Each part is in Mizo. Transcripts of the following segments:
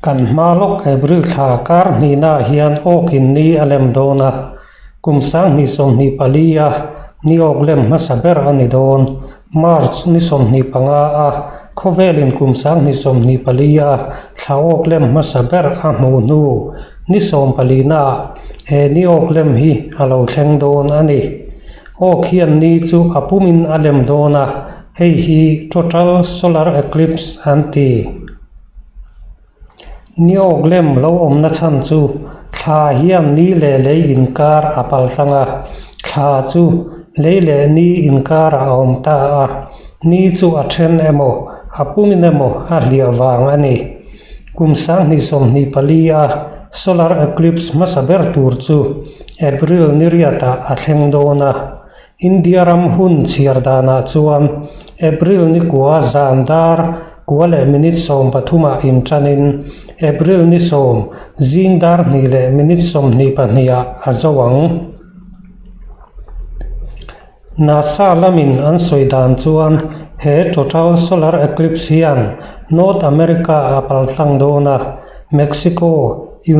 Kan hma lawk April thla kar hnihnaah hian awkin ni a lem dawn a, kum 2024 a ni awk lem hmasa ber a ni dawn. March ni 25 a khawvelin kum 2024 a thla awk lem hmasa ber a hmuh hnu ni 14naah he ni awk lem hi a lo thleng dawn a ni. Awk hian ni chu a pumin a lem dawn a, hei hi total solar eclipse an ti. Ni awk lem lo awmna chhan chu thla hian ni leh lei inkar a pal tlang a, thla chu lei leh ni inkarah a awm ta a, ni chu a then emaw a pumin emaw a hliah vang a ni. Kum 2024 a solar eclipse hmasa ber tur chu April ni riatah a thleng dawn a, India ram hun chhiar danah chuan April ni kua zan dar kua leh minute 13 ah inṭanin April ni sawm zing dar hnih leh minute 22 ah a zo ang. NASA lamin an sawi dan chuan he total solar eclipse hian North America a paltlang dawn a, Mexico,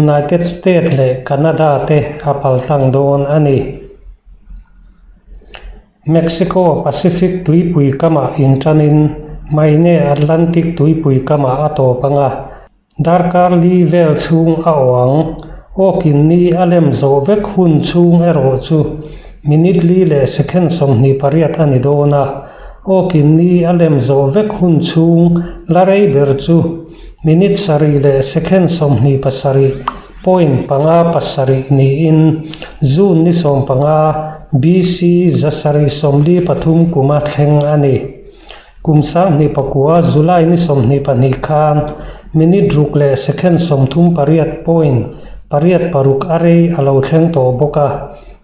United States leh Canada te a paltlang dawn a ni. Mexico Pacific tuipui kamah inṭanin Maine Atlantic tuipui kamah a tawp ang a, darkar li vel chhung a awh ang. Awkin ni a lem zawh vek hun chhung erawh chu minute li leh second 28 a ni dawn a, awkin ni a lem zawh vek hun chhung la rei ber chu minute sarih leh second 27 Point panga pasarih niin June ni 15 BC 743 kuma thleng a ni. Kum 2009 July ni 22 khan minute ruk leh second 38 point pariat paruk a rei a lo thleng tawh bawk a.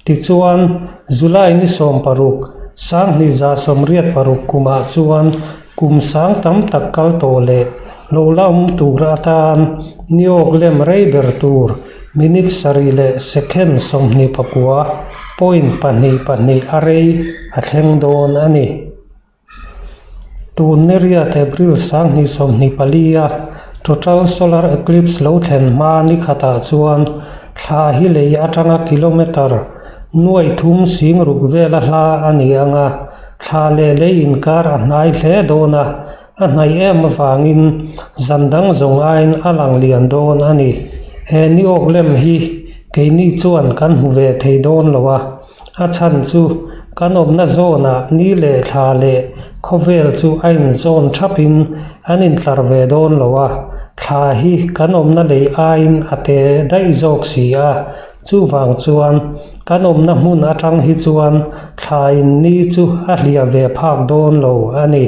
Tichuan, July ni 16, 2186 kumah chuan Kum sang tam tak kal tawh leh lo la awm tur atan ni awk lem rei ber tur minute sarih leh second 29 point pahnih pahnih a rei a thleng dawn a ni. Tun ni riat April 2024 a total solar eclipse lo thlen hma ni khatah chuan thla hi lei atanga kilometre nuai thum sing ruk vela hla a ni ang a. Thla leh lei inkar a hnai hle dawn a, a hnaih em avangin zan dang zawng aiin a lang lian dawn a ni. He ni awk lem hi keini chuan kan hmu ve thei dawn lo a, a chhan chu kan awmna zawnah ni leh thla leh khawvel chu a inzawn thapin an intlar ve dawn lo a, thla hi kan awmna lei aiin a te daih zawk si a, Chuvang chuan kan awmna hmun atang hi chuan thlaiin ni chu a hliah ve phak dawn lo a ni.